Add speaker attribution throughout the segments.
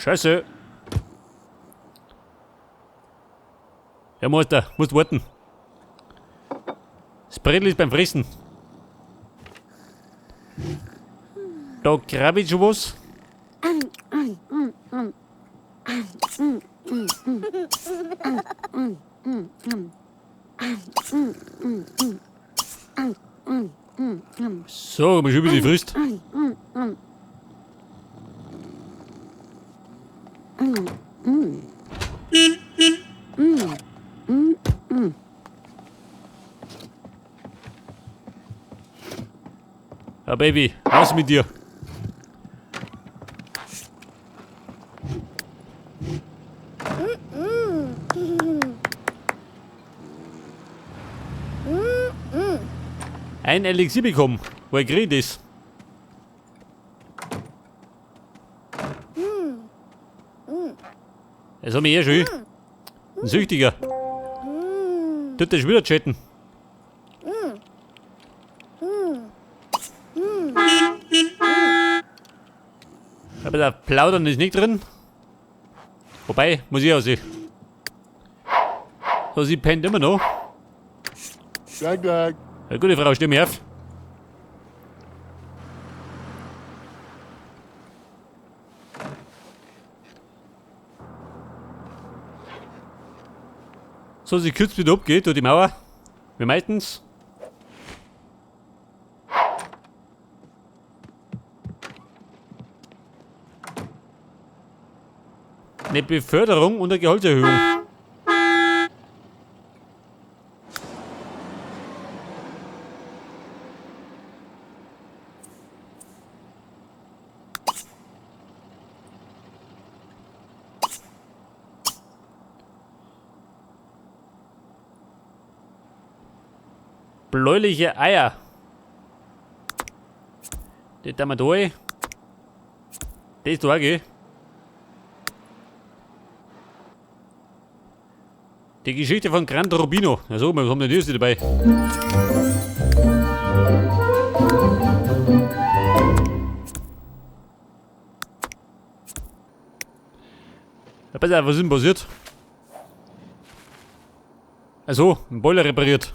Speaker 1: Scheiße. Ja, Meister, musst warten. Das Brettel ist beim Fressen. Da grabe ich schon was. So, mal schön, wie sie frisst. Ja, Baby, raus mit dir. Ein Elixier bekommen, wo er geredet ist. Das hat mich eh schon. Ein Süchtiger. Tut der schon wieder chatten. Aber da Plaudern ist nicht drin. Wobei, muss ich aussehen. So, sie pennt immer noch.
Speaker 2: Dag, dag.
Speaker 1: Ja, gute Frau, steh mir auf. So, sie kürzt wieder ab, geht durch die Mauer. Wie meistens. Eine Beförderung und eine Gehaltserhöhung. Bläuliche Eier. Das haben wir da. Das da, gell? Die Geschichte von Grand Rubino. Also, wir haben den ersten dabei. Ja, pass auf, was ist denn passiert? Also, ein Boiler repariert.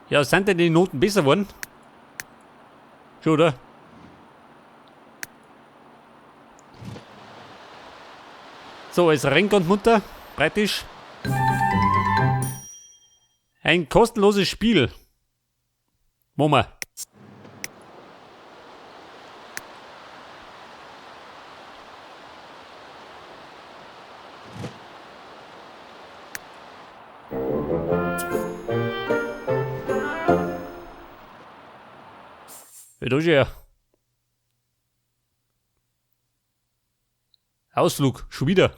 Speaker 1: Ja, sind denn die Noten besser geworden? Schon, oder? So, es rennt ganz munter, praktisch. Ein kostenloses Spiel. Machen wir. Ja, da ist er. Ausflug, schon wieder.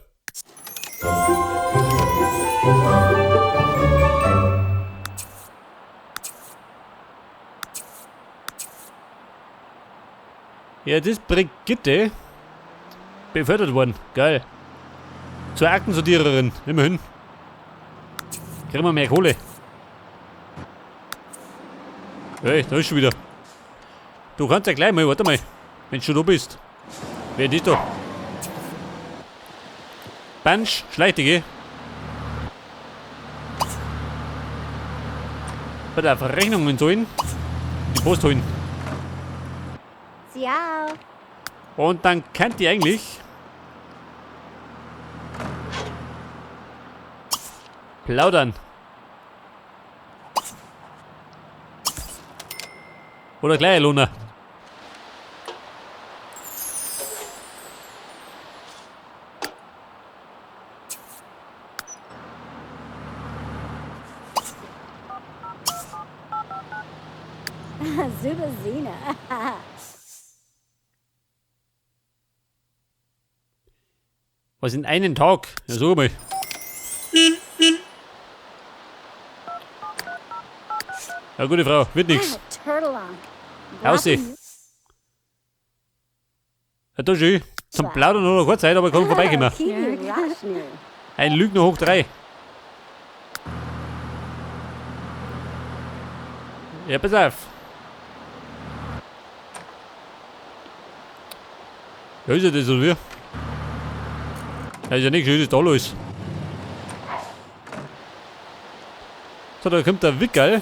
Speaker 1: Ja, das ist Brigitte. Befördert worden. Geil. Zur Aktensortiererin. Immerhin. Kriegen wir mehr Kohle. Hey, da ist schon wieder. Du kannst ja gleich mal, warte mal. Wenn du schon da bist. Wer ist das da? Punch, schleich dich, gell? Bei der Verrechnungen sollen. Die Post holen.
Speaker 3: Ciao.
Speaker 1: Und dann könnt ihr eigentlich plaudern. Oder gleich, Luna.
Speaker 3: Zubazina.
Speaker 1: Was in einem Tag? Ja, sag mal. Ja, gute Frau, wird nix. Ausseh. Ja, da schön. Zum Plaudern noch kurz Zeit, aber kann vorbeikommen. Ein Lügner hoch 3. Ja, pass auf. Ja, ist ja das, oder wie? Ja, ist ja nicht schön, ist da alles. So, da kommt der Wickerl.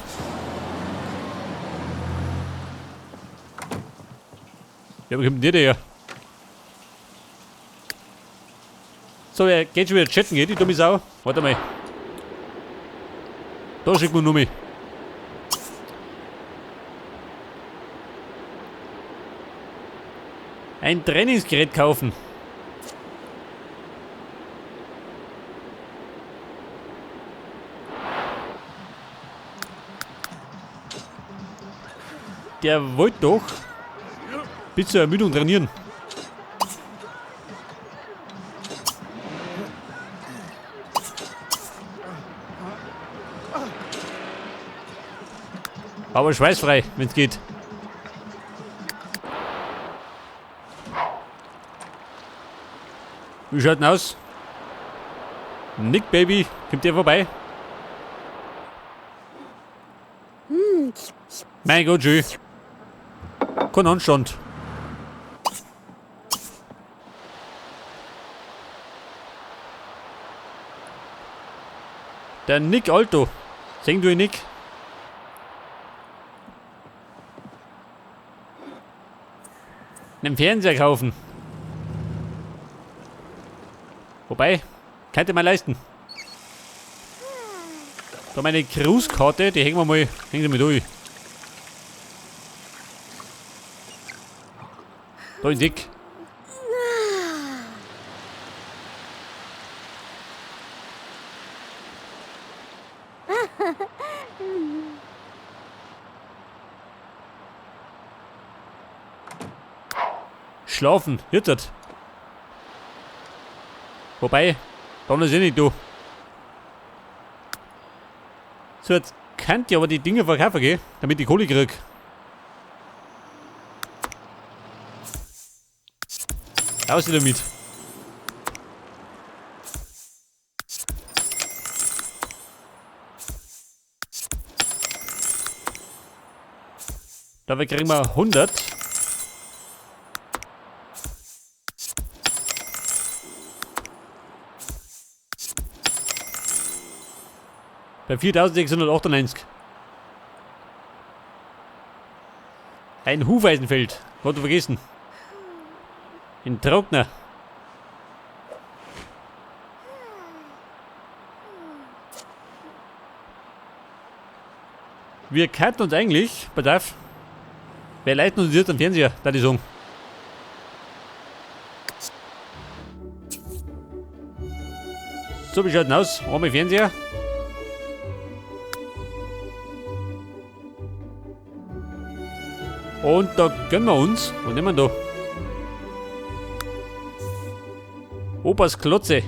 Speaker 1: Ja, wo kommt denn der her? So, er geht schon wieder chatten, geht die dumme Sau. Warte mal. Da schickt man nur mehr. Ein Trainingsgerät kaufen. Der wollte doch bis zur Ermüdung trainieren. Aber schweißfrei, wenn's geht. Wie schaut denn aus? Nick, Baby, kommt der vorbei? Mein Gott, schön. Kein Anstand. Der Nick Alto. Sing du ihn, Nick? Einen Fernseher kaufen. Wobei, könnte man leisten. Da meine Cruise-Karte, die hängen wir mal, hängen sie mal durch. Da ist Nick. Schlafen, jetzt. Wobei, dann ist eh nicht da. So, jetzt könnt ihr aber die Dinge verkaufen gehen, damit ich Kohle krieg. Raus damit. Dabei kriegen wir 100. Bei 4698. Ein Hufeisenfeld. Hat du vergessen. Ein Trockner. Wir könnten uns eigentlich, pass auf, wer leitet uns jetzt am Fernseher, da die sagen. So, wie schaut denn aus? Einmal Fernseher. Und da gönnen wir uns. Was nehmen wir da? Opas Klotze.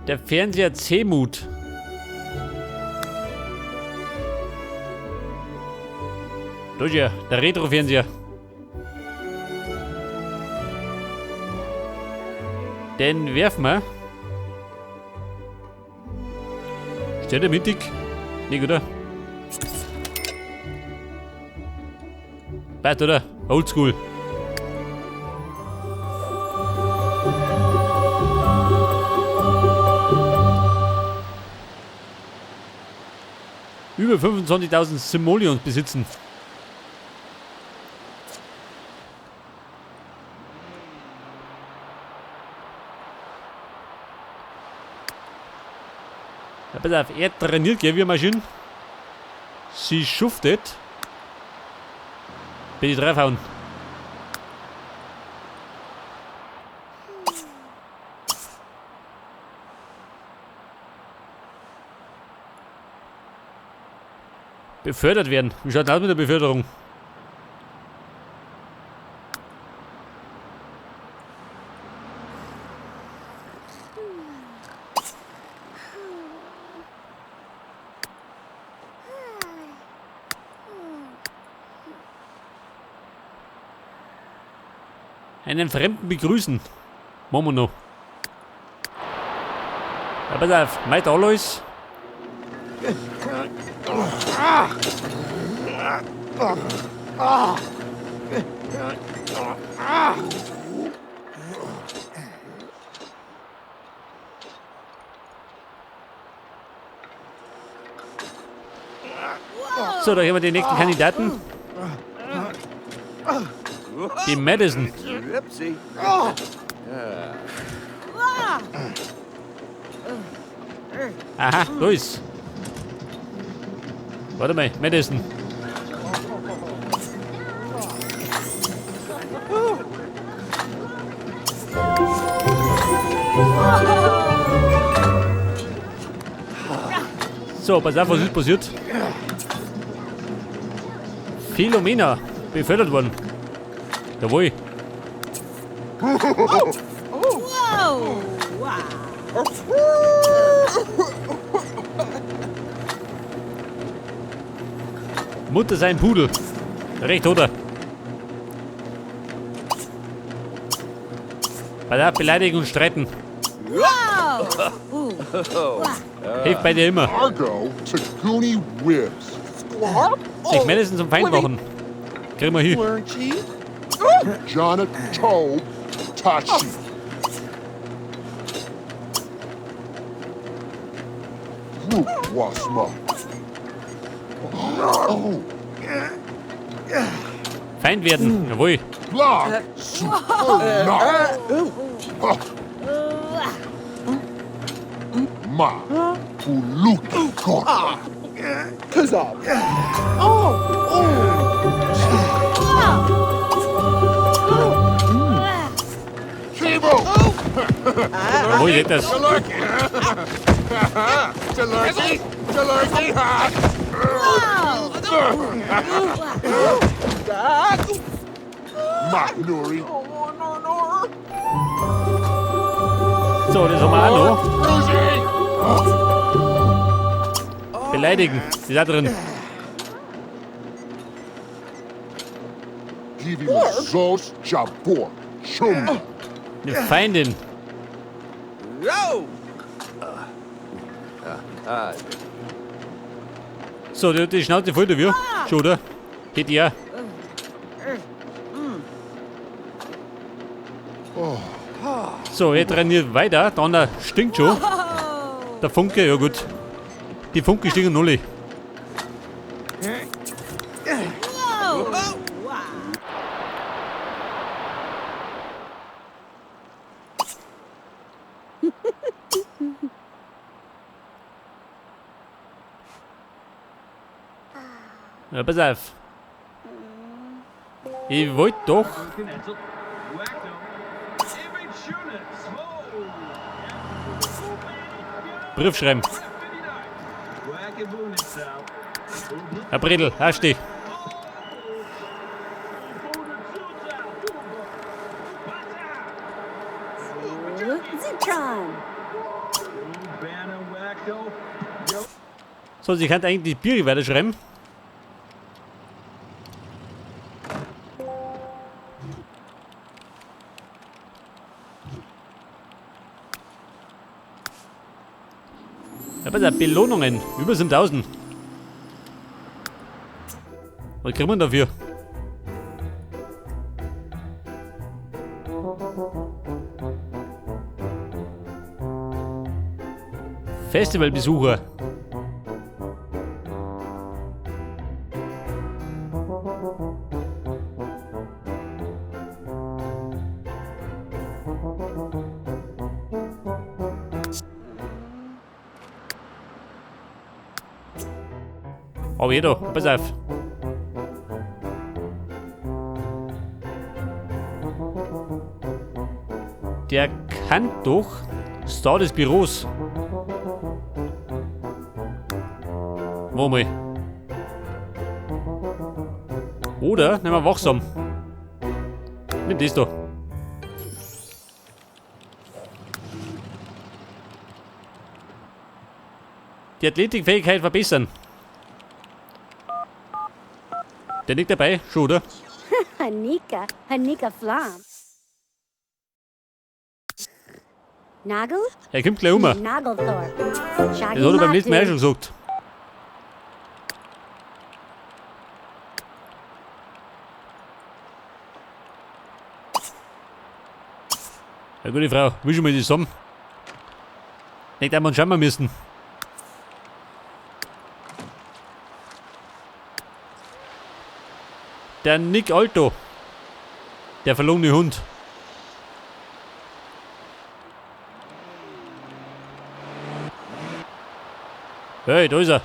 Speaker 1: Der Fernseher C-Mut. Da ist er, der Retro-Fernseher. Den werfen wir. Steht der mittig? Nicht, oder? Passt, oder? Oldschool. Über 25.000 Simoleons besitzen. Ja, pass auf, er trainiert, gell, wie eine Maschine. Sie schuftet. Bin ich draufhauen. Befördert werden. Wie schaut denn aus mit der Beförderung? Einen Fremden begrüßen. Machen wir noch. Ja, pass auf, mein Alois. So, da haben wir den nächsten Kandidaten. Die Madison. Aha, da ist. Warte mal, Madison. So, pass auf, was ist passiert? Philomena, befördert worden. Jawohl. Mutter sein Pudel. Recht, oder? Bei der Beleidigung und Streiten. Hilft bei dir immer.
Speaker 2: Argo to Goonie Wibs.
Speaker 1: Sich Madison zum Feind machen. Kriegen wir hin.
Speaker 2: Jonna Tobe Tachi. Roop Wasma. Oh,
Speaker 1: Feind werden. Jawohl.
Speaker 2: Blah. Super Not. Ma. Uluki Gorka.
Speaker 3: Kazab. Oh, oh.
Speaker 2: Chibo.
Speaker 1: Jawohl, seht das.
Speaker 2: Jalurki. Jalurki. Mak Nuri.
Speaker 1: So, das haben wir auch noch. Beleidigen. Die ist da drin. Eine Feindin. So, die hat die Schnauze voll dafür. Schon, oder? Hätte ich auch. So, er trainiert weiter. Der andere stinkt schon. Der Funke, ja gut. Die Funke stinken null. Ja, pass auf. Ich wollte doch. Brief schreiben. Herr Bredel, hast dich. So, sie kann eigentlich die Biere weiterschreiben. Ja, pass auf, Belohnungen. Über 7000. Was kriegen wir dafür? Festivalbesucher. Aber hier da, pass auf. Der kann doch Star des Büros. Wo mal. Oder nehmen wir wachsam. Nimm das da. Die Athletikfähigkeit verbessern. Der liegt dabei, schon, oder?
Speaker 4: Hanika, Hanika Flam. Nagel?
Speaker 1: Er kommt gleich um. Das
Speaker 4: Nagelthorpe.
Speaker 1: hat er beim letzten Mal auch schon gesagt. Ja, gute Frau, wischen wir die zusammen. Nicht einmal schauen wir müssen. Der Nick Alto. Der verlorene Hund. Hey, da ist er.